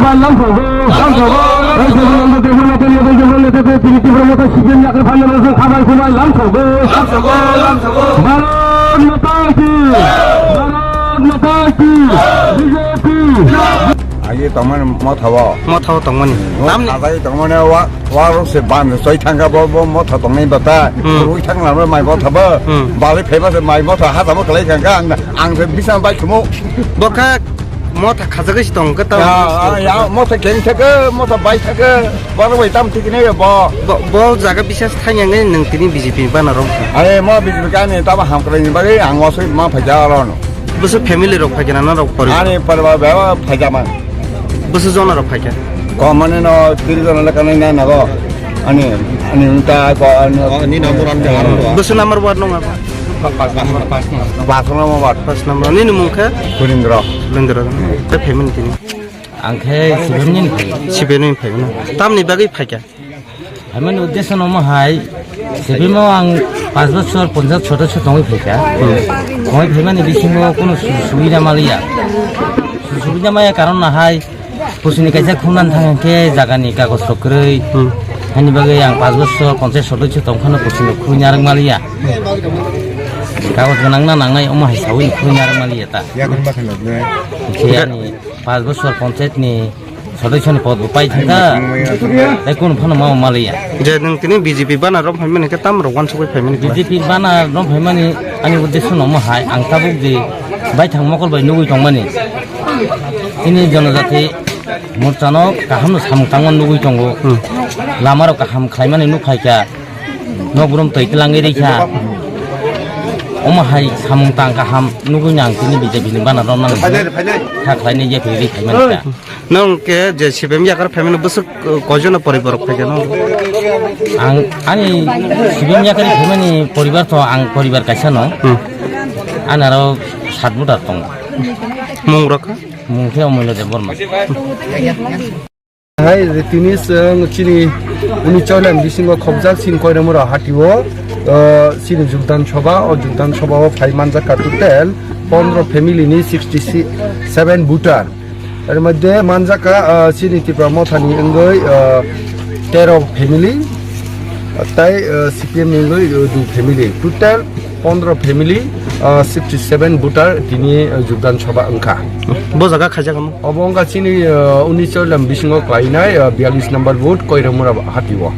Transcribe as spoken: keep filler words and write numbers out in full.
Lamsogo, lamsogo, lamsogo, lamsogo, lamsogo, lamsogo, Tipra Motha C P M yakar phalna lamsogo, khabai khubai lamsogo, lamsogo, lamsogo. Bharat Mata ki, Bharat Mata ki, B J P. Agi tongmani motha bo. Motha bo tongmani. Tamni- Agi tongmani wa, wa rok se ban soi thangka bo, bo motha tongnai bata. Hmm. Rui thang lamre mai motha bo. Hmm. Bali phaiba se mai motha ha tamo kalai thangka ang, ang se bisang bai thumo. Bokha Motha khajagwi si tong khe tamo. Ya, ah, ya, motha keng thake, motha bai thake, boro bai tam thik ne bo. Bo, bo jaga bisas thangya nge nang tini B J P bana rok. Are mo B J P kani tamo hamkrai ni bagwi ang wasui ma phaja aro no. Busu family rok phaikha na rok pori. Ani parwa beba phaja ma. Busu jona rok phaikha. Komane no tiri jona le kanai na nago. Ani, ani unta ko ani. Oh, ni number an de aro. Busu number one no ma. Pas number, pas number. Pas number. Nini mung khe? Surendra. Surendra. Te payment tini. Ang khe Sibemni ni phai. Sibemni phai no. Tamni bagwi phaikha? Phaimani uddesho no mo hai. Sibemo ang pas bochor ponchayat sodosyo tongwi phaikha. Hmm. Tongwi phaimani bisingo kono su-, subida maliya. Su-, subida maya karon na hai. Kusini kaisa khumnan thang khe jagani kagoj rok kwrwi. Hmm. Hani bagwi ang pas bochor ponchayat sodosyo tong phano kusini khurui narwk maliya. Kagoj gwnang na nangnai omo hai sawi khurui narwk maliya ta. Yakni bakha noknai. Khe ani pas bochor ponchayat ni sodosyo ni pod bo pai thangkha. Tei kunu phano ma maliya. Je nwng tini B J P bana rok phaimani khe tam rok wansugwi phaimani khe? B J P bana rok phaimani ani uddesho no mo hai ang tabuk di baithang mokol bai nugwi tongmani. Chini jonojati morchano kaham no samung tangma nugwi tongo. Hmm. Lama rok kaham khlaimani nuk phaikha. Nok brum twi twlangwi rikha. Omo hai samung tang kaham nugwi nang tini B J P ni bana rok nang. Kha khlainai je khe ri khaimani kha. Nwng khe je Sibem yakar phaimani bwswk koijono poribar rok phaikha no? Ang ani Sibem yakar phaimani poribar to ang poribar kaisa no. Hmm. Ani aro sat voter tongo. Mung rok kha? Mung khe Omoino Debbarma. Hai, tini chwng chini uni choilam bisingo khobjak chini Koiramura hatio, uh, chini Jugdan Sabha, o Jugdan Sabha o phai manjak ka total pondro family ni sixty seven voter. Er moddhe manjak ka, uh, chini Tipra Motha ni wngwi, uh, tero family, tai, uh, C P M ni wngwi, uh, dui family. Total pondro family, ah, sixty seven voter tini, ah, Jugdan Sabha wngkha. Bo jaga khaijak omo? Obo wngkha chini, ah, uni choilam bisingo klainai, ah, biyalish number vote Koiramura hatio.